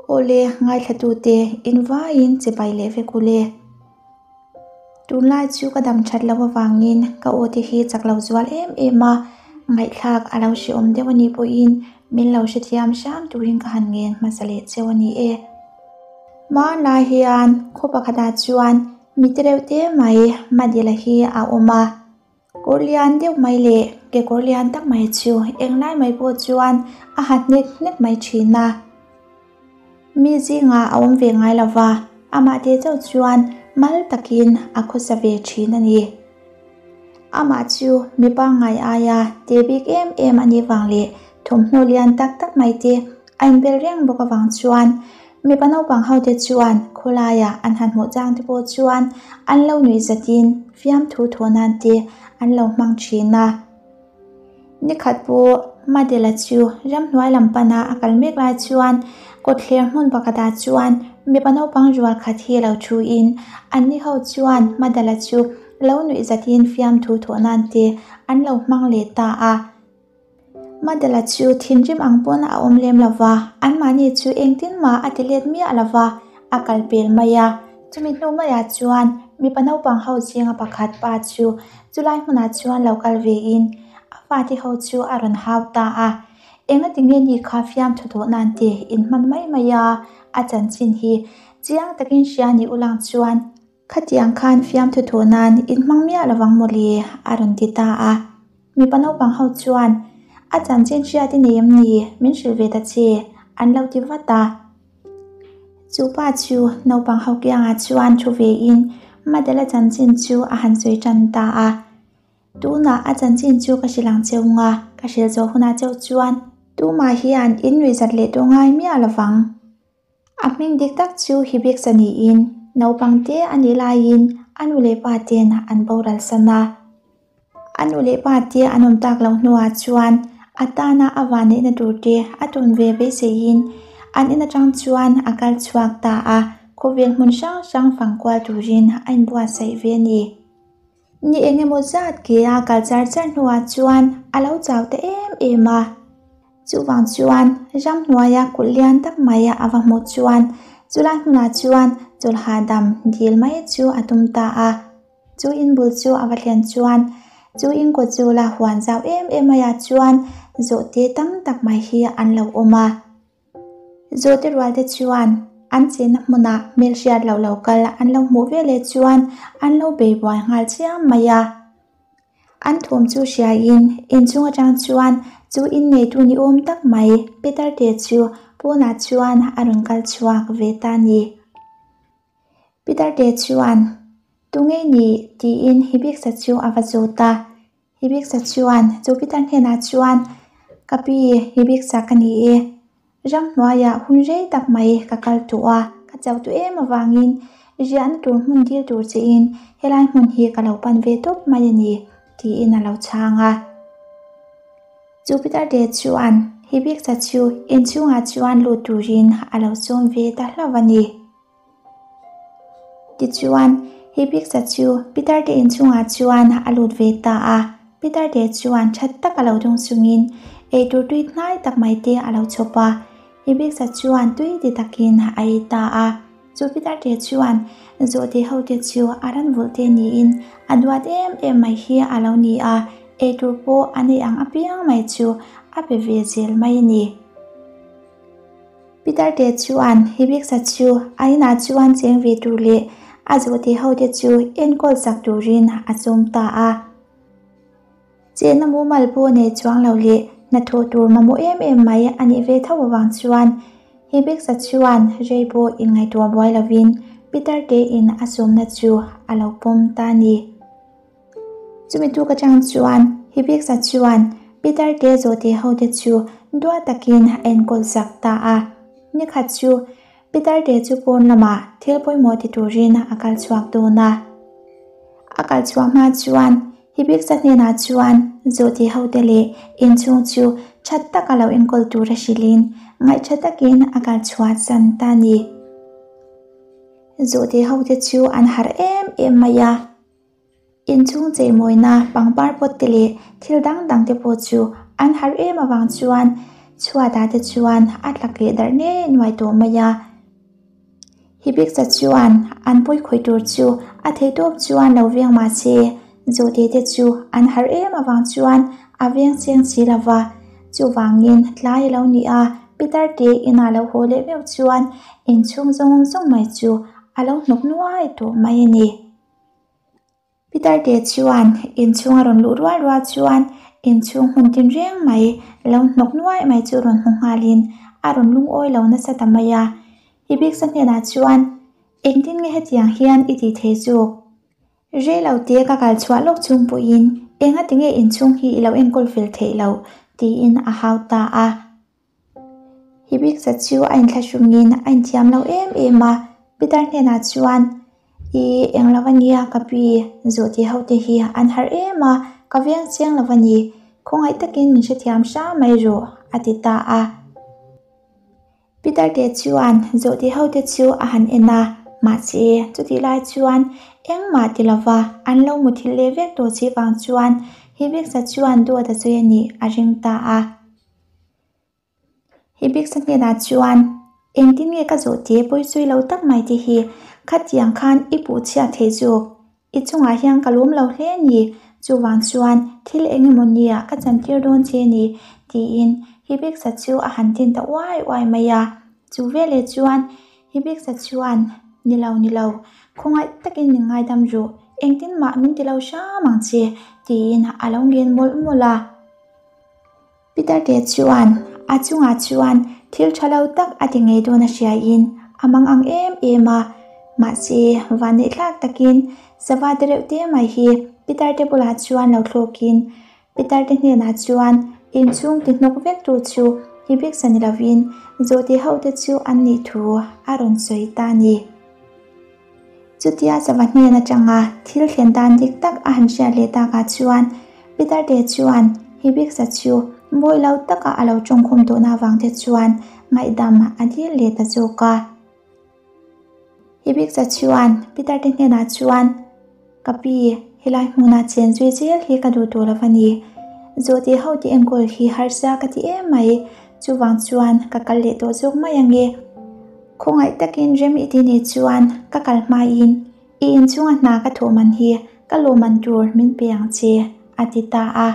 Awle ngaithlatute in vaiin chibai leh vek ule. Tunlai chu ka dam that loh avangin ka aw te hi chak lo zual em em a, ngaihthlak a lo hrehawm deuh a nih pawhin min lo hrethiam hram turin ka han ngen hmasa leh cheu a ni e. Hmanlai hian khaw pakhatah chuan mi te reuh te mai Madila hi a awm a. Kawr lian deuh mai leh kekawr lian tak mai chu englai mai pawh chuan a ha hnek hnek mai thin a. Mi zingah a awm ve ngai lo va, amah te chauh chuan mal takin a khawsa ve thin a ni. Amah chu mi pangngai aia te bik em em a nih vang leh thawmhnaw lian tak tak mai te a inbel reng bawk avang chuan mipa naupang ho te chuan khawlaiah an han hmuh chang te pawh chuan an lo nuih zatin fiamthu thawh nan te an lo hmang thin a. Nikhat pawh Madela chu ramhnuai lam pana a kal mek lai chuan kawtthler hmun pakhatah chuan mipa naupang rual khat hi lo thu in anni ho chuan Madela chu lo nuih zatin fiamthu thawh nan te an lo hmang leh ta a. Madela chu thinrim ang pawn a awm lem lo va, anmahni chu engtin mah a ti let miah lo va, a kal pel mai a. Chumi hnu maiah chuan mipa naupang ho zinga pakhat pa chu chulai hmunah chuan lo kal vein a fate ho chu a rawn hau ta a. Engati nge ni kha fiamthu tawh nan te inhman mai mai a, a chanchin hi chiang takin hria ni ulang chuan Khatiang khan fiamthu thawh nan in hmang miah lovang maw le? a rawn ti ta a. Mipa naupang ho chuan, A chanchin hriat i nei em ni? Min hrilh ve ta che, an lo ti vat a. Chu pa chu naupang ho kiangah chuan thu vein Madela chanchin chu a han sawi tan ta a. Tunah a chanchin chu ka hrilh ang cheu nga, ka hrilh zawh hunah cheu chuan tumah hian in nuihzat leh tawh ngai miah lovang. A hming dik tak chu Hibiksa niin naupang te a nih laiin a nu leh pa ten an boral san a. A nu leh pa te an awm tak loh hnuah chuan a tana a vanneihna tur te a tawn ve beiseiin an in atang chuan a kal chhuak ta a, khawvel hmun hrang hrang fang kual turin a inbuatsaih ve a ni. Ni eng emaw zat ke a kal char char hnuah chuan a lo chau ta em em a. Chuvang chuan ramhnuaia kulh lian tak mai a va hmuh chuan chulai hmunah chuan chawlh hahdam dil mai chu a tum ta a. Chu in bul chu a va thlen chuan chu in kawt zula huan zau em em maiah chuan zawhte tam tak mai hi an lo awm a. Zawhte rualte chuan an chenna hmunah hmelhriat loh lo kal an lo hmuh veleh chuan an lo bei buai nghal chiam mai a. An thawm chu hriain inchung atang chuan chu inneitu ni awm tak mai Peter te chu pawnah chuan a rawn kal chhuak ve ta a ni. Peter te chuan, Tunge ni? tiin Hibiksa chu a va zawt a. Hibiksa chuan chu Peter hnenah chuan, Ka pi, Hibiksa ka ni e. Ramhnuaiah hun rei tak mai ka kal tawh a, ka chauh tawh em avangin riahna tur hmun dil tur chein helai hmun hi ka lo pan ve tawp mai a ni, tiin a lo chhang a. Chu Peter te chuan Hibiksa chu inchhungah chuan lut turin a lo sawm ve ta hlauh a ni. Tichuan, Hibiksa chu Peter te inchhungah chuan a lut ve ta a. Peter te chuan that tak a lo dawng chungin eitur tui hnai tak mai te a lo chhawp a. Hibiksa chuan tui ti takin a ei ta a. Chu Peter te chuan zawhte ho te chu a ran vulh te niin a duat em em mai hi a lo ni a, eitur pawh a neih ang apiang mai chu a pe ve zel mai a ni. Peter te chuan Hibiksa chu a inah chuan cheng ve tur leh a zawhte hote chu enkawl chak turin a chawm ta a. Chenna mumal pawh nei chuang lo leh hnathawh tur mamawh em em mai a nih ve tho avang chuan Hibiksa chuan rei pawh inngaihtuah buai lovin Peter te in a sawmna chu a lo pawm ta a ni. Chumi tuk atang chuan Hibiksa chuan Peter te zawhte hote chu duat takin a enkawl sak ta a. Nikhat chu Peter te chu pawn lamah thil pawimawh ti turin a kal chhuak dawn a. A kal chhuah hma chuan Hibiksa hnenah chuan zawhte hote leh inchhung chu that taka lo enkawl tur a hrilhin ngaihtha takin a kal chhuah san ta a ni. Zawhte hote chu an harh em em mai a. Inchhung cheimawina pangpar pawt te leh thil dang dang te pawh chu an harh em avang chuan Chhuatah te chuan a tla keh darh ngei nuai tawh mai a. Hibiksa chuan an pawi khawih tur chu a theihtawp chuan lo veng mah se, zawhte te chu an harh em avang chuan a veng chiang si lo va. Chuvangin tlai a lo ni a, Pitar te inah lo haw leh meuh chuan inchhung zawng zawng mai chu a lo hnawk nuai tawh mai a ni. Pitar te chuan inchhung a rawn luh rual rual chuan inchhung hmun tin reng mai lo hnawk nuai mai chu rawn hmu nghalin a rawn lungawi lo nasa ta mai a. Hibiksa hnenah chuan, Engtin nge hetiang hian i tih thei zawk? Rei lo te ka kal chhuah lawk chung pawhin enga tinge inchhung hi i lo enkawl fel theih loh? tiin a hau ta a. Hibiksa chu a inthlahrungin a inthiam lo em em a, Peter hnenah chuan, I eng lo ania ka pi, zawhte ho te hi an harh em a, ka veng chiang lo a ni, khawngaih takin min hrethiam hram mai rawh, a ti ta a. Peter te chuan zawhte ho te chu a han en a, mahse chutih lai chuan engmah ti lova an lo muthilh leh vek tawh chi vang chuan Hibiksa chuan dawt a sawi a nih a ring ta a. Hibiksa hnenah chuan, Engtin nge ka zawh te pawisawi lo tak mai te hi, khatiang khan i puh chhiat thei zawk. I chungah hian ka lawm lo hle a ni, chuvang chuan thil eng emaw nia ka chantir dawn che ni, tiin Hibiksa chu a han tin ta uai uai mai a. Chu veleh chuan Hibiksa chuan, Ni lo, ni lo, khawngaih takin min ngaidam rawh, engtin mah min ti lo hram ang che, tiin a lo ngen mawlh mawlh a. Peter te chuan a chungah chuan thil tha lo tak a ti ngei dawn a hriain a mang ang em em a, mahse vanneih thlak takin sava te reuh te mai hi Peter te bulah chuan lo thlawkin Peter te hnenah chuan inchhung ti hnawk vek tu chu hi bik sa ni lovin zawhte ho te chu an nih thu a rawn sawi ta a ni. Chutia sava hnen atanga thil thlen dan dik tak a han hriat leh takah chuan Peter te chuan Hibiksa chu mawi lo taka a lo tawngkhum tawhna avang te chuan ngaihdam a dil leh ta zawk a. Hibiksa chuan Peter te hnenah chuan, Ka pi, helai hmuna chen zui zel hi ka duh tawh lo a ni. Zawhte ho te enkawl hi harsa ka ti em mai, chuvang chuan ka kal leh tawh zawk mai ange. Khawngaih takin rem i ti nih chuan ka kal hmain i inchhunga hna ka thawh man hi ka lawmman tur min pe ang che, a ti ta a.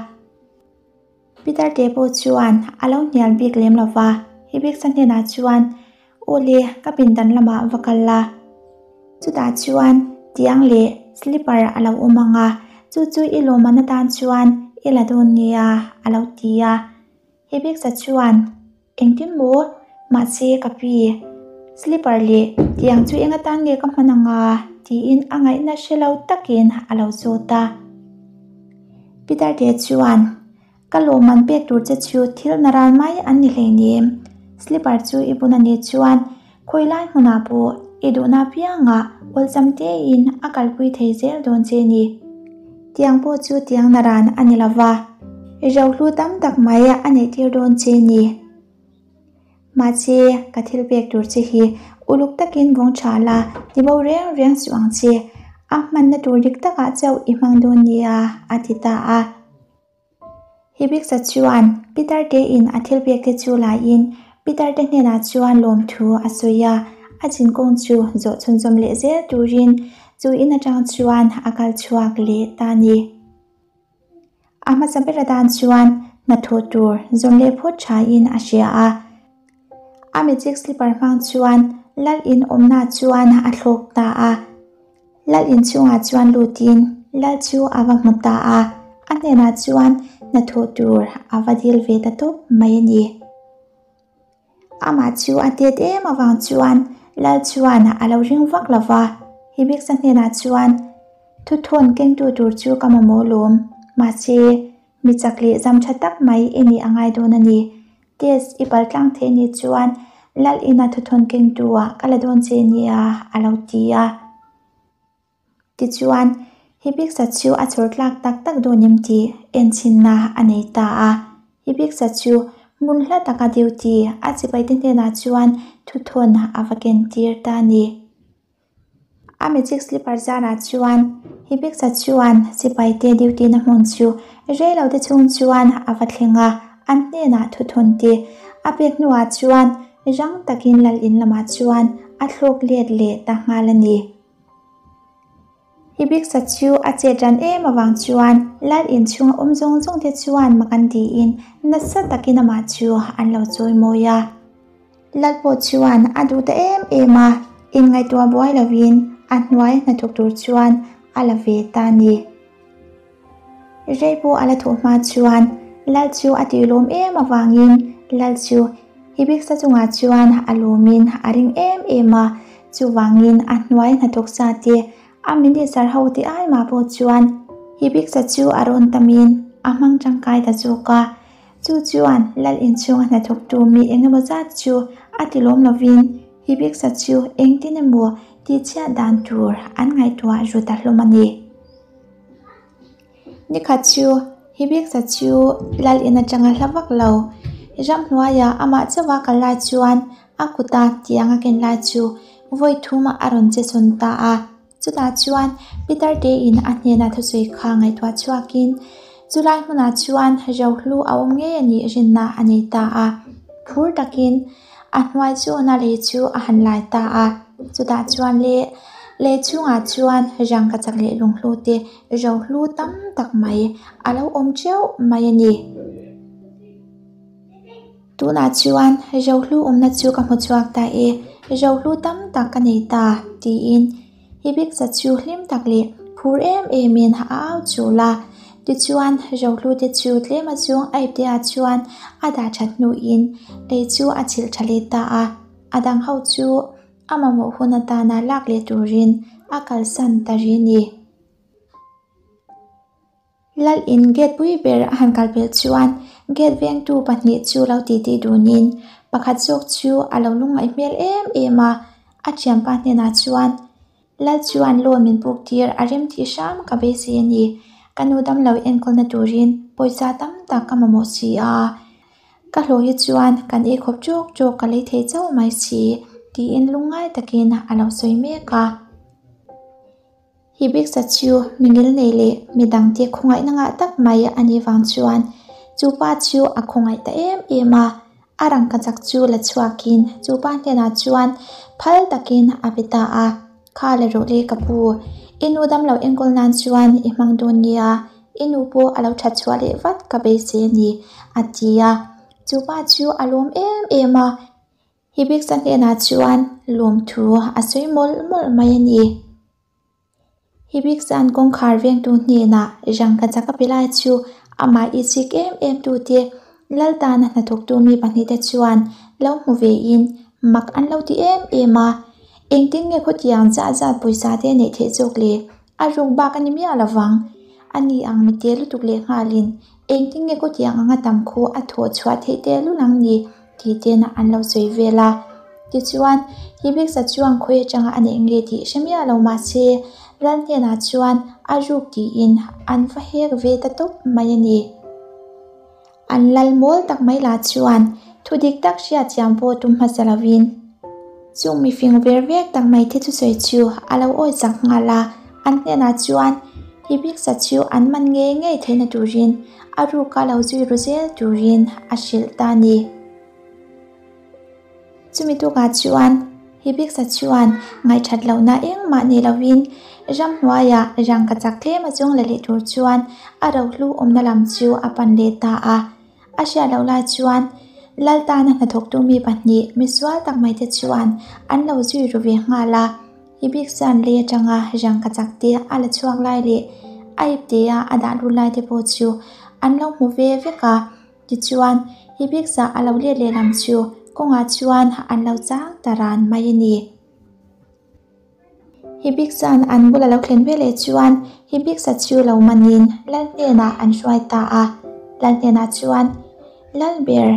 Peter te pawh chuan a lo hnial bik lem lo va, Hibiksa hnenah chuan, Aw le, ka pindan lamah va kal la. Chutah chuan tiang leh slipper a lo awm ang a, chu chu i lawmman atan chuan i la dawn nia, a lo ti a. Hibiksa chuan, Engtin maw? Mahse ka pi, slipper leh tiang chu eng atan nge ka hman ang a? tiin a ngaihna hre lo takin a lo zawt a. Peter te chuan, Ka lawmman pek tur che chu thil na ral mai an ni hleinem. Slipper chu i bun a nih chuan khawi lai hmunah pawh i duhna apiangah awlsam tein a kalpui thei zel dawn che ni. Tiang pawh chu tiang na ran a ni lova, rohlu tam tak mai a neih tir dawn che ni. Mahse, ka thil pek tur che hi uluk takin vawng tha la, ti bo reng reng suh ang che. A hmanna tur dik takah chauh i hmang dawn nia, a ti ta a. Hibiksa chuan Peter te in a thil pek te chu laiin Peter te hnenah chuan lawmthu a sawi a, a zinkawng chu zawh chhunzawm leh zel turin chu in atang chuan a kal chhuak leh ta a ni. A hmasa ber atan chuan hnathawh tur zawn leh phawt thain a hria a, a magic slipper hmang chuan lal in awmna chuan a thlawk ta a. Lal inchhungah chuan lutin Lal chu a va hmu ta a, a hnenah chuan hnathawh tur a va dil ve ta tawp mai a ni. Amah chu a tet em avang chuan Lal chuan a lo ring vak lo va, Hibiksa hnenah chuan, Thuthawn kengtu tur chu ka mamawh lawm, mahse mi chak leh zam tha tak mai i nih a ngai dawn a ni. Test i pal tlang theih nih chuan Lal ina thuthawn kengtu ah ka la dawn che nia a lo ti a. Tichuan, Hibiksa chu a chhawr tlak tak tak dawn em tih enchinna a nei ta a. Hibiksa chu hmun hla taka duty a chipaite hnenah chuan thuthawn a va ken tir ta a ni. A magic slipper zarah chuan Hibiksa chuan sipaite duty na hmun chu rei lo te chhung chuan a va thleng a, an hnenah thuthawn te A pek hnuah chuan rang takin lal in lamah chuan a thlawk let leh ta nghal a ni. Hibiksa chu a chet ran em avang chuan lal inchhung a awm zawng zawng te chuan mak an tiin nasa takin amah chu an lo chawi mawi a. Lal pawh chuan a duh ta em em a, inngaihtuah buai lovin a hnuai hnathawk tur chuan a la ve ta a ni. Rei pawh a la thawh hma chuan Lal chu a tih lawm em avangin Lal chu Hibiksa chungah chuan a lawmin a ring em em a, chuvangin a hnuai hnathawk sa te a minister ho te ai mah pawh chuan Hibiksa chu a rawn tamin a hmang tangkai ta zawk a, chu chuan Lal inchhunga hnathawktu mi engemaw zat chu a ti lawm lovin Hibiksa chu engtin emaw tihchhiat dan tur an ngaihtuah ru ta hlawm a ni. Nikhat chu Hibiksa chu lal in atanga hla vak lo. Ramhnuaiah amah chauha kal lai chuan a kuta tiang a ken lai chu vawi thum a rawn che sawn ta a. Chutah chuan Peter te in a hnena thusawi kha ngaihtuah chhuakin chulai hmunah chuan rohlu a awm ngei a nih rinna a nei ta a. Phur takin A hnuai chhuna lei chu a han lai ta a, chutah chuan le lei chhungah chuan rangkachak leh lunghlu te rohlu tam tak mai a lo awm teuh mai a ni. Tunah chuan rohlu awmna chu ka hmu chhuak ta e, rohlu tam tak ka nei ta tiin Hibiksa chu hlim tak leh phur em emin a au chul a. Tichuan, Rohlute chu tlem a chung a ipteah chuan a dah that hnuin lei chu a chhilh tha leh ta a. A dang ho chu a mamawh hun atana lak leh turin a kalsan ta ri ni. Lal in gate pui ber a han kal pelh chuan gate vengtu pahnih chu lo titi dunin pakhat zawk chu a lo lungngaih hmel em em a, a thianpa hnenah chuan Lal chuan loan min puk tir a rem tih hram ka beisei a ni, ka nu damlo enkawlna turin pawisa tam tak ka mamawh si a, ka hlawh hi chuan kan ei khawp tawk tawk ka lei thei chauh mai si tiin lungngai takin a lo sawi mek a. Hibiksa chu mingil nei leh midangte khawngaihna ngah tak mai a nih vang chuan chu pa chu a khawngaih ta em em a, a rangkachak chu la chhuakin chu pa hnenah chuan phal takin a pe ta a, Kha la rawh le ka pu, i nu damlo enkawl nan chuan i hmang dawn nia, i nu pawh a lo that chhuah leh vat ka beisei a ni, a ti a. Chu pa chu a lawm em em a. Hibiksa hnenah chuan lawmthu a sawi mawlh mawlh mai a ni. Hibiksa'n kawngkhar vengtu hnenah rangkachak a pe lai chu amah i chik em em tute lal tana hnathawktu mi pahnihte chuan lo hmu vein mak an lo ti em em a. Engtin nge khawtiang zah zat pawisa te neih theih zawk le? A ruk bak a ni miah lo vang. A ni ang mite lutuk leh nghalin engtin nge khawtiang anga tam khu a thawh chhuah theih tehlul ang ni? Tih ten an lo sawi vel a. Tichuan, Hibiksa chuan khawi atanga a neih nge tih hre miah lo mah se, Lal hnenah chuan a ruk tiin an va hek ve ta tawp mai a ni. An lal mawl tak mai lah chuan thu dik tak hriat chiam pawh tum hmasa lovin chung mifing ver vek tak mai te thusawi chu a lo awi chak nghal a. An hnenah chuan Hibiksa chu an man ngei ngei theihna turin a ruka lo zui ru zel turin a hrilh ta a ni. Chumi tukah chuan Hibiksa chuan ngaihthat lohna engmah nei lovin ramhnuaiah rangkachak tlem a chung la leh tur chuan a rohlu awmna lam chu a pan leh ta a. A hriat loh lai chuan Lal tana hnathawktu mi pahnih misual tak mai te chuan an lo zui ru ve nghal a. Hibiksa'n lei atanga rangkachak te a la chhuak lai leh a iptea a dah lut lai te pawh chu an lo hmu ve vek a. Tichuan, Hibiksa a lo let leh lam chu kawngah chuan an lo chang ta ran mai a ni. Hibiksa'n an bula lo thlen veleh chuan Hibiksa chu lo manin Lal hnenah an hruai ta a. Lal hnenah chuan, Lal ber,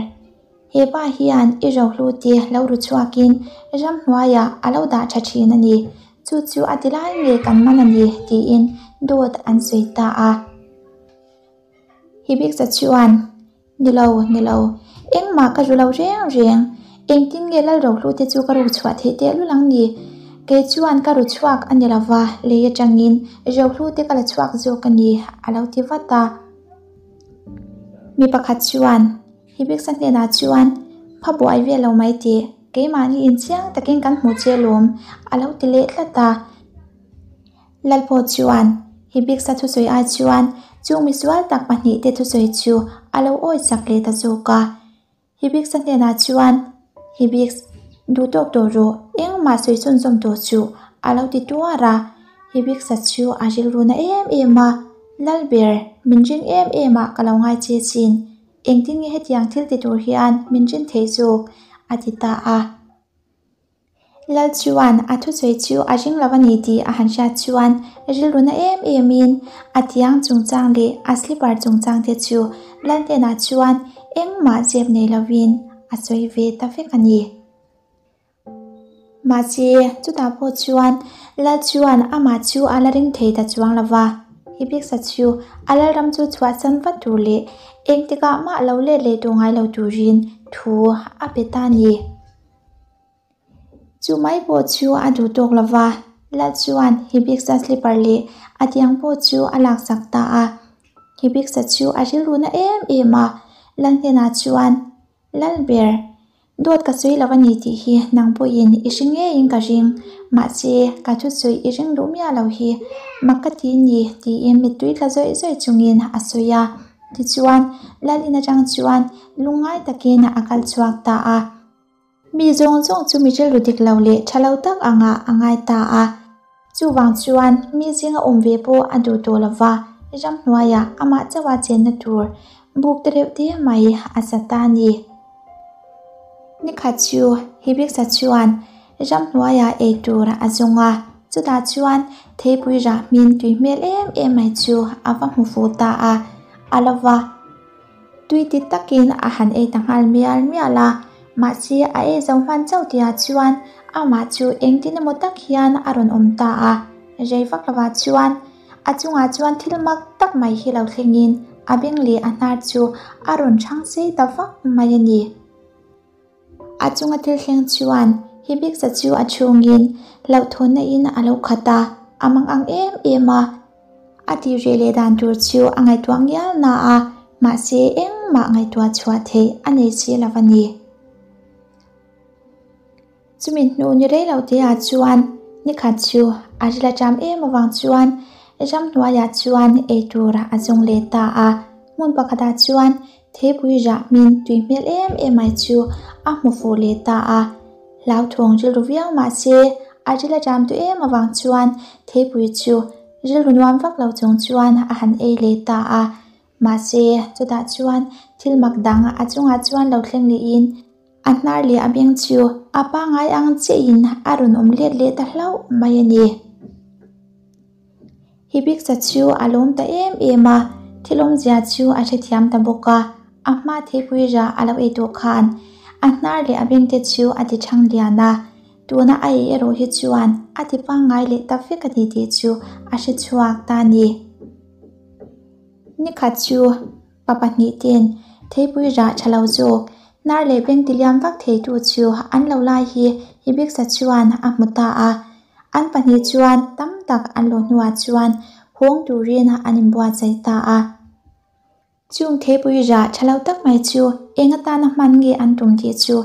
he pa hian i rohlu te lo ru chhuakin ramhnuaiah a lo dah tha thin a ni. Chu chu a ti lai nge kan man a ni, tiin dawt an sawi ta a. Hibiksa chuan, Ni lo, ni lo, engmah ka ru lo reng reng. Engtin nge lal rohlu te chu ka ru chhuah theih tehlul ang ni? Kei chuan ka ru chhuak a ni lova, lei atangin rohlu te ka la chhuak zawk a ni, a lo ti vat a. Mi pakhat chuan Hibiksa hnenah chuan. Pha buai ve lo mai teh, keimahni inchiang takin kan hmu che lawm, a lo ti leh tlat a. Lalpawh chuan Hibiksa thusawi ai chuan chung misual tak pahnihte thusawi chu a lo awi chak leh ta zawk a. Hibiksa hnenah chuan, Hibiks, duh tawk tawh rawh, engmah sawi chhunzawm tawh suh, a lo ti tuar a. Hibiksa chu a rilru na em em a, Lalber, min ring em em a ka lo ngai che chin. Engtin nge hetiang thil ti tur hian min rin theih zawk? a ti ta a. Lal chuan a thusawi chu a ring lo a ni tih a han hriat chuan rilru na em emin a tiang chungchang leh a slipper chungchang te chu Lal hnenah chuan engmah zep nei lovin a sawi ve ta vek a ni. Mahse, chutah pawh chuan Lal chuan amah chu a la ring thei ta chuang lo va. Hibiksa chu a Lalram chu chhuahsan vat tur leh engtikah mah lo let leh tawh ngai lo turin thu a pe ta a ni. Chu mai pawh chu a duh tawk lo va, Lal chuan Hibiksa slipper leh a tiang pawh chu a laksak ta a. Hibiksa chu a rilru na em em a, Lal hnenah chuan, Lalber, dawt ka sawi lo a ni tih hi nang pawhin i hre ngeiin ka ring, mahse ka thusawi i ring duh miah lo hi mak ka ti ni tiin mittui tla zawih zawih chungin a sawi a. Tichuan, Lal in atang chuan lungngai takin a kal chhuak ta a. Mi zawng zawng chu mi rilru dik lo leh tha lo tak angah a ngai ta a. Chuvang chuan mi zinga awm ve pawh a duh tawh lo va, ramhnuaiah amah chauha chenna tur buk te reuh te mai a sa ta a ni. Nikhat chu Hibiksa chuan ramhnuaiah ei tur a zawng a, chutah chuan theipui rah hmin tui hmel em em mai chu a va hmu fuh ta a, a lo va. Tui ti takin a han ei ta nghal mial mial a, mahse a ei zo hman chauh tihah chuan amah chu engtin emaw tak hian a rawn awm ta a. Rei vak lovah chuan a chungah chuan thil mak tak mai hi lo thlengin a beng leh a hnar chu a rawn hrang sei ta vak mai a ni. A chunga thil thleng chuan Hibiksa chu a chhungin hlauhthawnna in a lo khat a, a mang ang em em a. A tih reh leh dan tur chu a ngaihtuah ngial na a, mahse engmah ngaihtuah chhuah theih a nei si lo a ni. Chumi hnu ni rei lo te ah chuan nikhat chu a ril aṭam em avang chuan ramhnuaiah chuan ei tur a zawng leh ta a, hmun pakhatah chuan Theipui rah hmin tui hmel em em mai chu a hmu fuh leh ta a, hlauthawng rilru viau mah se a ril a ṭam tawh em avang chuan theipui chu rilru nuam vak lo chung chuan a han ei leh ta a, mahse chutah chuan thil mak dang a chungah chuan lo thleng lehin a hnar leh a beng chu a pangngai ang chiahin a rawn awm let leh ta hlauh mai a ni. Hibiksa chu a lawm ta em em a, thil awmzia chu a hrethiam ta bawk a, a hma theipui rah a lo ei tawh khan a hnar leh a bengte chu a ti thang lian a, tuna a ei erawh hi chuan a ti pangngai leh ta vek a ni tih chu a hrechhuak ta a ni. Nikhat chu pa pahnih ten theipui rah tha lo zawk hnar leh beng ti liam vak theitu chu an lo lai hi Hibiksa chuan a hmu ta a. An pahnih chuan tam tak an luh hnuah chuan hawng turin an inbuatsaih ta a. Chung theipui rah tha lo tak mai chu eng atana hman nge an tum tih chu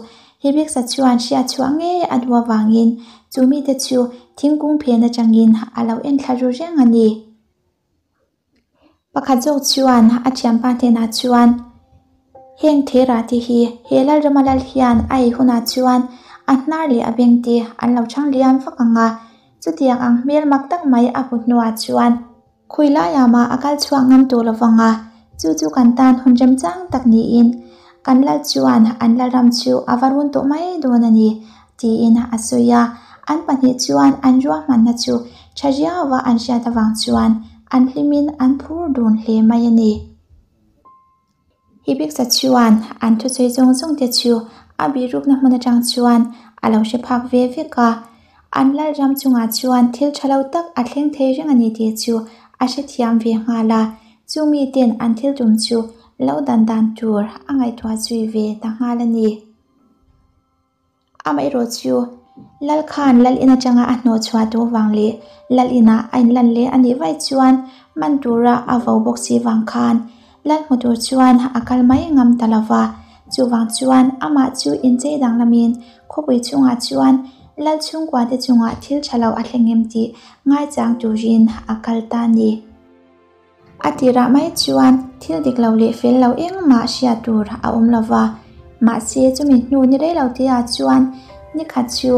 Hibiksa chuan hriat chhuah ngei a duh avangin chu mite chu thingkung phen atangin a lo enthla ru reng a ni. Pakhat zawk chuan a thianpa hnenah chuan, Heng theirah te hi he Lalrama lal hian a ei hunah chuan a hnar leh a beng te an lo chhang liam vak ang a, chutiang ang hmel mak tak mai a hmu hnuah chuan khawi laiah mah a kal chhuak ngam tawh lo vang a, chu chu kan tan hun remchang tak niin kan lal chuan an Lalram chu a va run tawh mai dawn a ni, tiin a sawi a, an pahnih chuan an ruahmanna chu tha riauva an hriat avang chuan an hlimin an phur dun hle mai a ni. Hibiksa chuan an thusawi zawng zawng te chu a bihrukna hmun atang chuan a lo hre phak ve vek a, an lalram chungah chuan thil tha lo tak a thleng thei reng a ni tih chu a hrethiam ve nghal a, chu miten an thil tum chu lo dan dan tur a ngaihtuah zui ve ta nghal a ni. Amaherawh chu Lal khan Lal in atanga a hnawh chhuah duh vang leh Lal inah a inlan leh a nih vaih chuan man tura a vo bawk si vang khan Lal hmu tur chuan a kal mai ngam ta lo va. Chuvang chuan amah chu inchei danglamin khawpui chhungah chuan lal chhungkua te chungah thil tha lo a thleng em tih ngaichang turin a kal ta a ni. A tirah mai chuan thil dik lo leh fel lo engmah hriat tur a awm lo va, mahse chumi hnu ni rei lo te ah chuan nikhat chu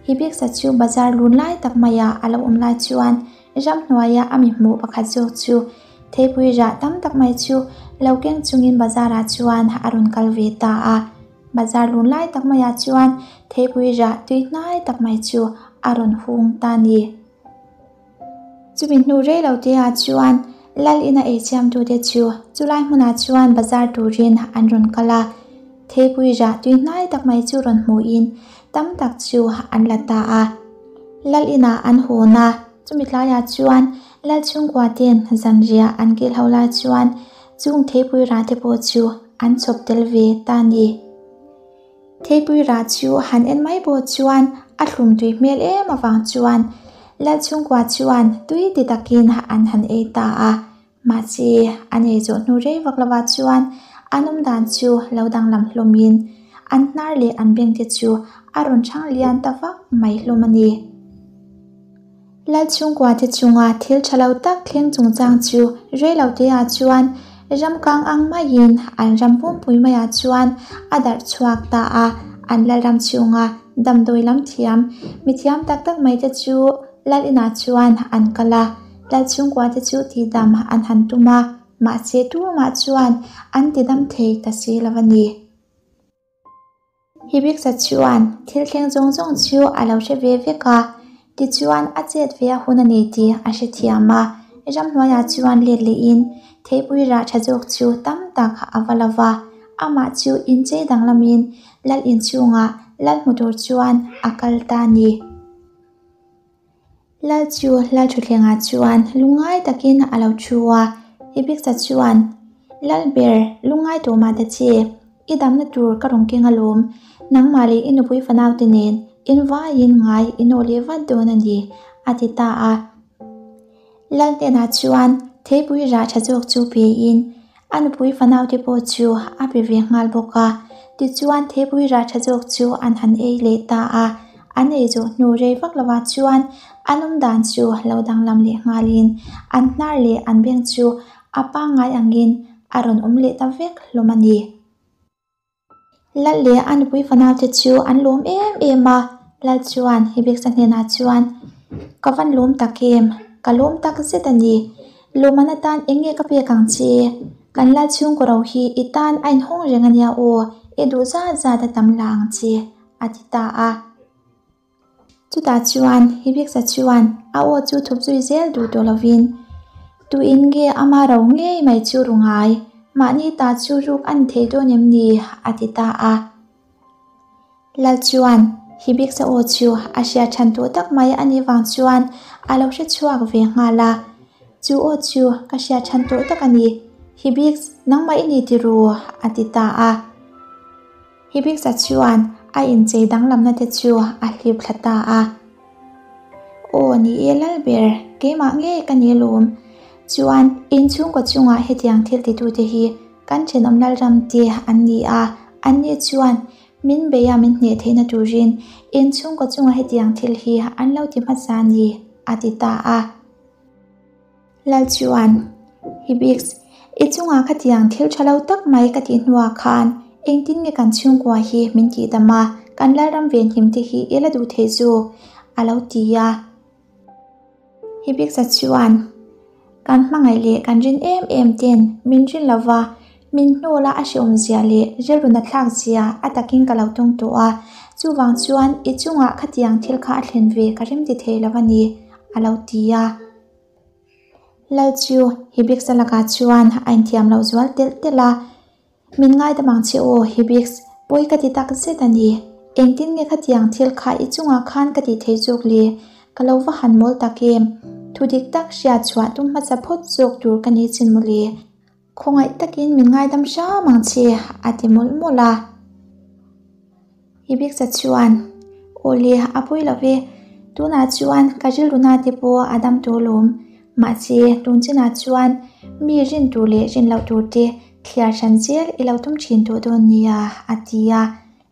Hibiksa chu bazar lun lai tak maia a lo awm lai chuan ramhnuaia a mi hmuh pakhat zawk chu theipui rah tam tak mai chu lo keng chungin bazar ah chuan a rawn kal ve ta a. Bazar lun lai tak maiah chuan theipui rah tui hnai tak mai chu a rawn hung ta a ni. Chumi hnu rei lo te ah chuan Lal ina ei siamtute chu chulai hmunah chuan bazar turin an rawn kal a, theipui rah tui hnai tak mai chu rawn hmuhin tam tak chu an la ta a. Lal inah an hawn a, chumi tlaiah chuan Lal chhungkua ten zanriah an kil ho lai chuan chung theipui rah te pawh chu an chhawp tel ve ta a ni. Theipui rah chu han en mai pawh chuan a thlum tui hmel em avang chuan Lal chhungkua chuan tui ti takin an han ei ta a. Mahse, an ei zawh hnu rei vak lovah chuan an awmdan chu lo danglam hlawmin an hnar leh an bengte chu a rawn chhang lian ta vak mai hlawm a ni. Lal chhungkuate chunga thil tha lo tak thleng chungchang chu rei lo teah chuan ramkang ang maiin an ram pumpui maiah chuan a darh chhuak ta a, an lalram chhunga damdawi lam thiam mithiam tak tak maite chu lal inah chuan an kal a, lal chhungkuate chu tihdam an han tum a, mahse tumah chuan an tidam thei ta si lo a ni. Hibiksa chuan thil thleng zawng zawng chu a lo hre ve vek a, tichuan a chet ve a hun a ni tih a hrethiam a. Ramhnuaiah chuan let lehin theipui rah tha zawk chu tam tak a va lo va, amah chu inchei danglamin lal inchhungah lal hmu tur chuan a kal ta a ni. Lal chu Lal thutthlengah chuan lungngai takin a lo thu a, Hibiksa chuan, Lal ber, lungngai tawh mah ta che, i damna tur ka rawn keng alawm, nangmah leh i nupui fanaute nen in vaiin ngai i nawh leh vat dawn a ni, a ti ta a. Lal hnenah chuan theipui rah tha zawk chu pein a nupui fanaute pawh chu a pe ve nghal bawk a. Tichuan theipui rah tha zawk chu an han ei leh ta a, an ei zawh hnu rei vak lovah chuan an awm dan chu lo danglam leh nghalin an hnar leh an beng chu a pangngai angin a rawn awm leh ta vek hlawm a ni. Lal leh a nupui fanaute chu an lawm em em a, Lal chuan Hibiksa hnenah chuan, Ka van lawm tak em? Ka lawm tak zet a ni. Lawmman atan eng nge ka pek ang che? Kan Lal chhungkaw ro hi i tan a inhawng reng a nia aw, i duh zat zat a tam la ang che, a ti ta a. Chutah chuan Hibiksa chuan a aw chu thup zui zel duh tawh lovin, Tuin nge ama ro ngei mai chu ru ngai? Mahni ta chu ruk a ni thei dawn em ni? a ti ta a. Lal chuan Hibiksa aw chu a hriat than tawh tak mai a nih vang chuan a lo hre chhuak ve nghal a. Chu aw chu ka hriat than tawh tak a ni, Hibiks, nangmah i ni ti ru? a ti ta a. Hibiksa chuan a inchei danglamna te chu a hlip thla ta a. Aw ni e Lalber, keimah ngei ka ni alawm. Chuan inchhungkaw chungah hetiang thil titute hi kan thenawm Lalram te an ni a, anni chuan min beia min hneh theihna turin inchhungkaw chunga hetiang thil hi an lo ti hmasa a ni, a ti ta a. Lal chuan, Hibix, i chungah khatiang thil tha lo tak mai ka tih hnuah khan engtin nge kan chhungkua hi min tihdam a, kan Lalram venhim te hi i la duh thei zawk? a lo ti a. Hibix-a chuan, Kan hmangaih leh kan rin em em ten min rin lo va, min hnawla a hrehawm zia leh rilru nathlak zia a takin ka lo tawng tawh a, chuvang chuan i chungah khatiang thil kha a thlen ve ka remti thei lo a ni, a lo ti a. Lal chu Hibix-a lakah chuan a inthiam loh zual telh telh a, Min ngaidam ang che aw Hibix, pawi ka ti tak zet a ni. Engtin nge khatiang thil kha i chungah khan ka tih thei zawk le? Ka lo va han mawl tak em? Thu dik tak hriat chhuah tum hmasa phawt zawk tur ka ni chin maw le? Khawngaih takin min ngaidam hram ang che, a ti mawlh mawlh a. Hibiksa chuan, Aw le, a pawi lo ve. Tunah chuan ka rilru na te pawh a dam tawh alawm. Mahse, tun chinah chuan mi rin tur leh rin loh tur te, Thliar hran zel i lo tum thin tawh dawn nia, a ti a.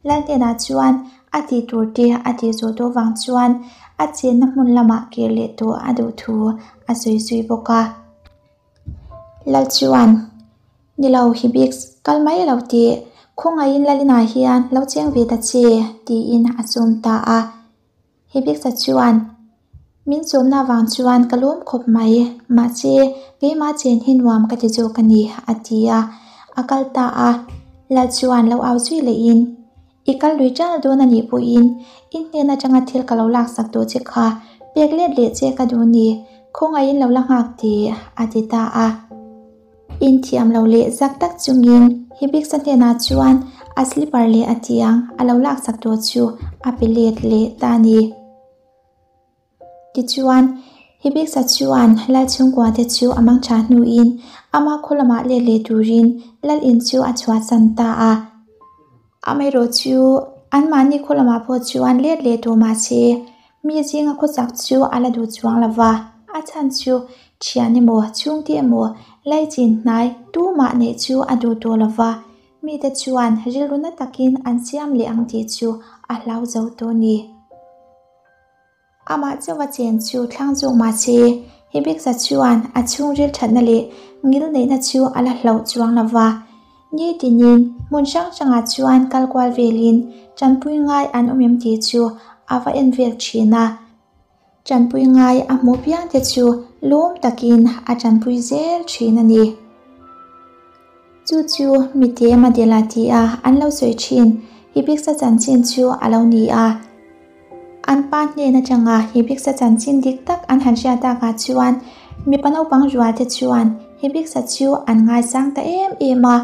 Lal hnenah chuan a tih tur te a tih zawh tawh vang chuan a chenna hmun lamah kir leh tawh a duh thu a sawi zui bawk a. Lal chuan, Ni lo Hibix, kal mai lo tih, khawngaihin Lalinah hian lo cheng ve ta che, tiin a sawm ta a. Hibix-a chuan, Min sawmna avang chuan ka lawm khawp mai, mahse keimah chen hi nuam ka ti zawk a ni, a ti a. A kal ta a, Lal chuan lo au zui lehin, I kal lui ṭal dawn a nih pawhin i hnen aṭanga thil ka lo laksak tawh che kha pek let leh che ka duh ni, khawngaihin lo la nghak tih, a ti ta a. Inthiam lo leh zak tak chungin Hibix-a hnenah chuan a slipper leh a tiang a lo laksak tawh chu a pe let leh ta a ni. Tichuan, Hibix-a chuan lal chhungkua te chu a mang tha hnuin ama khaw lamah let leh turin lal in chu a chhuahsan ta a. Amaherawh chu anmahni khaw lamah pawh chuan let leh tawh mahse mi zinga khawsak chu a la duh chuang lo va, a chhan chu thian emaw chhungte emaw laichin hnai tumah neih chu a duh tawh lo va, mite chuan rilru na takin an siam leh ang tih chu a hlau zo tawh a ni. Amah chauha chen chu thlang zawk mah se, Hibikza chuan a chhungril thatna leh ngil neihna chu a la hlauh chuang lo va. Nitinin hmun hrang hrangah chuan kal kual velin tanpui ngai an awm em tih chu a va en vel thin a. Tanpui ngai a hmuh piangte chu lawm takin a tanpui zel thin a ni. Chu chu mite Madela tia an lo sawi thin Hibiksa chanchin chu a lo ni a. An pa hnen atanga Hibiksa chanchin dik tak an han hriat takah chuan mipa naupang rualte chuan Hibiksa chu an ngaisang ta em em a.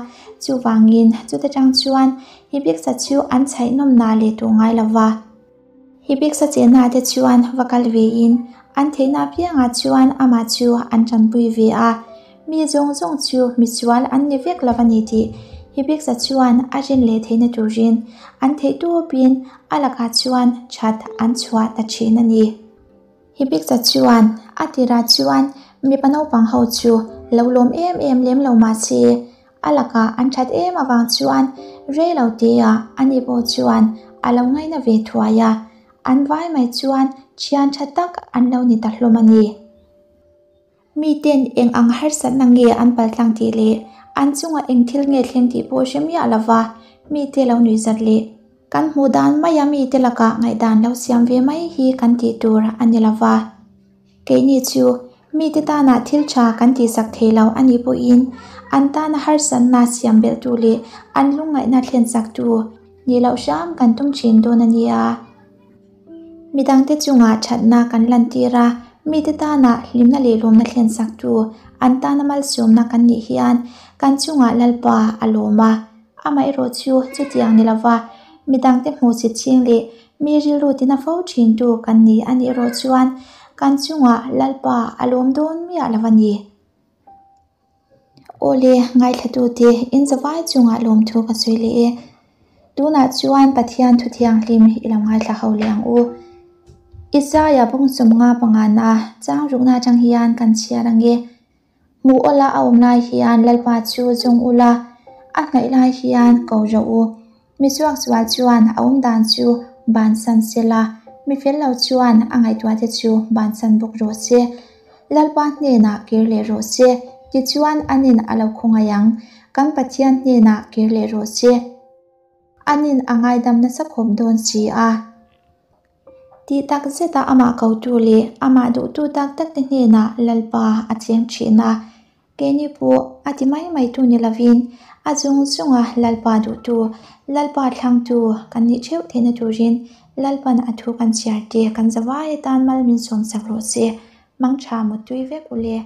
Chuvangin chuta tang chuan Hibiksa chu an chhaih nawmnah leh tawh ngai lo va. Hibiksa chenna te chuan va kal ve in an theihna apiangah chuan amah chu an tanpui ve a, mi zawng zawng chu misual an ni vek lo a ni tih Hibiksa chuan a rin leh theihna turin an theih tawpin a lakah chuan that an chhuah ta thin a ni. Hibiksa chuan a tirah chuan mipa naupang ho chu lo lawm em em lem lo mahse A lakah an that em avang chuan rei lo tea ani pawh chuan a lo ngaina ve thuai a, an vai mai chuan thian tha tak an lo ni ta hlawm a ni. Miten eng ang harsatna nge an paltlang tih leh an chungah eng thil nge thleng tih pawh hre miah lova mite lo nuihzat leh kan hmuh dan maia mite lakah ngaihdan lo siam ve mai hi kan tih tur a ni lova. Keini chu mite tana thil tha kan tihsak thei lo a nih pawhin an tana harsatna siam belhtu leh an lungngaihna thlensaktu nih loh hram kan tum thin dawn a nia. Midangte chungah thatna kan lantir a, mite tana hlimna leh lawmna thlensaktu an tana malsawmna kan nih hian kan chungah Lalpa a lawm a. Amaherawh chu chutiang ni lova midangte hmuhsit ching leh Mi rilru tina fo thintu kan ni a nih erawh chuan kan chungah Lalpa a lawm dawn miah lo a ni. Awle, ngaithlatute in zavai chungah lawmthu ka sawi leh e. Tunah chuan Pathian thu thianghlim i lo ngaithla ho leh ang u. Isaia bawngsawmnga pangana chang rukna atang hian kan chhiar ang e. Hmuh awla a awm lai hian Lalpa chu zawng ula, a hnaih lai hian ko rawh u. Mi suaksual chuan a awm dan chu bansan se la, mi fel lo chuan a ngaihtuahte chu bansan bawk rawh se. Lalpa hnenah kir leh rawh se, tichuan anin a lo khawngaih ang. Kan Pathian hnenah kir leh rawh se. Anin a ngaidam nasa khawp dawn si a. Tih tak zeta amah kotu leh amah duhtu tak takte hnenah Lalpa a cheng thin a. Keini pawh a ti mai mai tu ni lovin a chung chunga Lalpa duhtu, Lalpa thlangtu kan nih theuh theihna turin Lalpan a thu kan chhiar te kan zavai atan mal min sawmsak rawh se. Mangtha mutui vek u le.